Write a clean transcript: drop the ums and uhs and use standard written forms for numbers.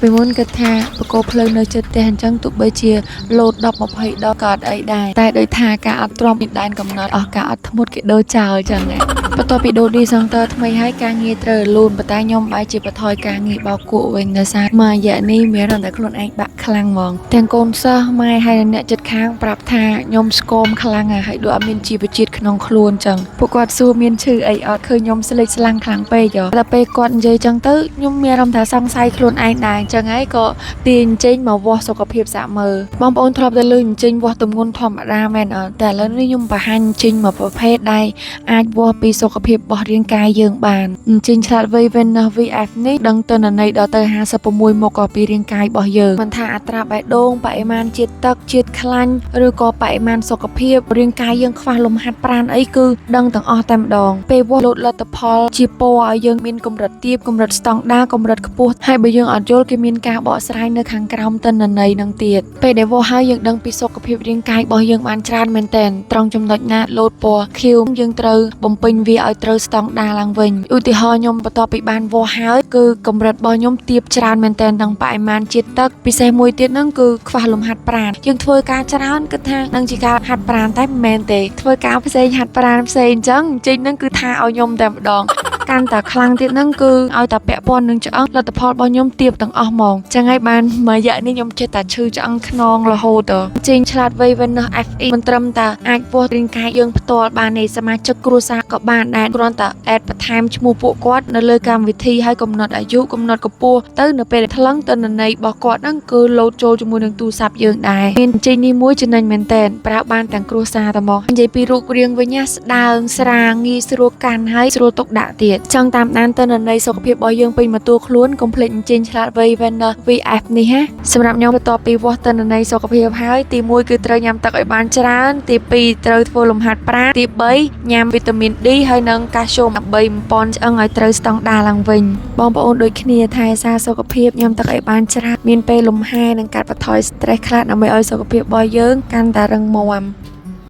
ពីមុនគិតថាបង្គោលផ្លូវនៅជិតផ្ទះអញ្ចឹងទោះបីជាលោត10 20ដងក៏អត់អីដែរតែដោយថាការអត់ទ្រាំមានដែនកំណត់អស់ការអត់ធ្មត់គេដូរចោលអញ្ចឹងហ៎បន្ទាប់ពីដូរឌីសង់ទ័រថ្មីហើយការងារត្រូវលូនប៉ុន្តែខ្ញុំបែរជាបន្ថយការងារបោកគក់វិញដោយសារមួយរយៈនេះមានរំតែខ្លួនឯងបាក់ខ្លាំងហ្មងទាំងកូនសិស្សម៉ែហើយនិងអ្នកជិតខាងប្រាប់ថាខ្ញុំស្គមខ្លាំងហើយហើយដូចអត់មានជីវជាតិក្នុងខ្លួនអញ្ចឹងពួកគាត់សួរមានឈឺអីអត់ឃើញខ្ញុំស្លេកស្លាំងខ្លាំងពេកហ៎ដល់ពេលគាត់និយាយអញ្ចឹងទៅខ្ញុំមានអារម្មណ៍ថាសង្ស័យខ្លួនឯងដែរអញ្ចឹងហើយក៏ទាញចេញមកវាស់សុខភាពសាកមើលបងប្អូនធ្លាប់តែលឺអញ្ចេញវាស់ទម្ងន់ធម្មតាមែនអត់តែឥឡូវនេះខ្ញុំបង្ហាញចេញមកប្រភេទដែលអាចវាស់ពីសុខភាពរបស់រាងកាយយើងបានអញ្ចេញឆ្លាតវៃ Venus VF នេះដឹងទិន្នន័យដល់ទៅ56មុខក៏ពីរាងកាយរបស់យើងមិនថាអត្រាបេះដូងបរិមាណជាតិទឹកជាតិខ្លាញ់ឬក៏បរិមាណសុខភាពរាងកាយយើងខ្វះលំហាត់ប្រាណអីគឺដឹងទាំងអស់តែម្ដងពេលវាស់លោតលទ្ធផលជាពណ៌ឲ្យយើងមានកម្រិតទាបកម្រិតស្តង់ដារកម្រិតខ្ពស់ហើយបើយើងអត់យល់គេមានការបកស្រាយនៅខាងក្រោមទិន្នន័យនឹងទៀតពេលដែលវាស់ហើយយើងដឹងពីសុខភាពរាងកាយរបស់យើងបានច្រើនមែនទែនត្រង់ចំណុចណាលោតពណ៌ខៀវយើងត្រូវបំពេញវាឲ្យត្រូវស្តង់ដារឡើងវិញឧទាហរណ៍ខ្ញុំបន្ទាប់ពីបានវាស់ហើយគឺកម្រិតរបស់ខ្ញុំទាបច្រើនមែនទែនទាំងបរិមាណជាតិទឹកពិសេសមួយទៀតហ្នឹងគឺខ្វះលំហាត់ប្រាណយើងធ្វើការច្រើនគិតថានឹងជាការហាត់ប្រាណតែមិនមែនទេធ្វើការផ្សេងហាត់ប្រាណផ្សេងអញ្ចឹងចេញហ្នឹងគឺថាឲ្យខ្ញុំតែម្ដង កាន់តែខ្លាំងទៀតហ្នឹងគឺឲ្យតែពាក់ព័ន្ធនឹងឆ្អឹងលទ្ធផលរបស់ខ្ញុំទាបទាំងអស់ហ្មងចឹងហើយបានមួយរយៈនេះខ្ញុំចេះតែឈឺឆ្អឹងខ្នងរហូតចេញឆ្លាតវៃ Venus FE មិនត្រឹមតែអាចវាស់រាងកាយយើងផ្ទាល់បានទេសមាជិកគ្រួសារក៏បានដែរគ្រាន់តែ add បន្ថែមឈ្មោះពួកគាត់នៅលើកម្មវិធីហើយកំណត់អាយុកំណត់កម្ពស់ទៅនៅពេលថ្លឹងទិន្នន័យរបស់គាត់ហ្នឹងគឺលោតចូលជាមួយនឹងទូរស័ព្ទយើងដែរមានចេញនេះមួយចំណេញមែនតើប្រើបានទាំងគ្រួសារតែមកនិយាយពីរូបរាងវិញណាស្ដើងស្រាងងាយស្រួលកាន់ហើយស្រួលទុកដាក់ទៀតចង់តាមដានទិន្នន័យសុខភាពរបស់យើងពេញមួយតួខ្លួនកុំភ្លេចអញ្ជើញឆ្លាតវៃ Venus VF នេះណាសម្រាប់ខ្ញុំបន្ទាប់ពីវាស់ទិន្នន័យសុខភាពហើយទី1គឺត្រូវញ៉ាំទឹកឲ្យបានច្រើនទី2ត្រូវធ្វើលំហាត់ប្រាណទី3ញ៉ាំវីតាមីន D ហើយនិងកាល់ស្យូមដើម្បីបំប៉នឆ្អឹងឲ្យត្រូវស្តង់ដារឡើងវិញបងប្អូនដូចគ្នាថែសារសុខភាពញ៉ាំទឹកឲ្យបានច្រើនមានពេលលំហែនិងកាត់បន្ថយ stress ខ្លះដើម្បីឲ្យសុខភាពរបស់យើងកាន់តែរឹងមាំ។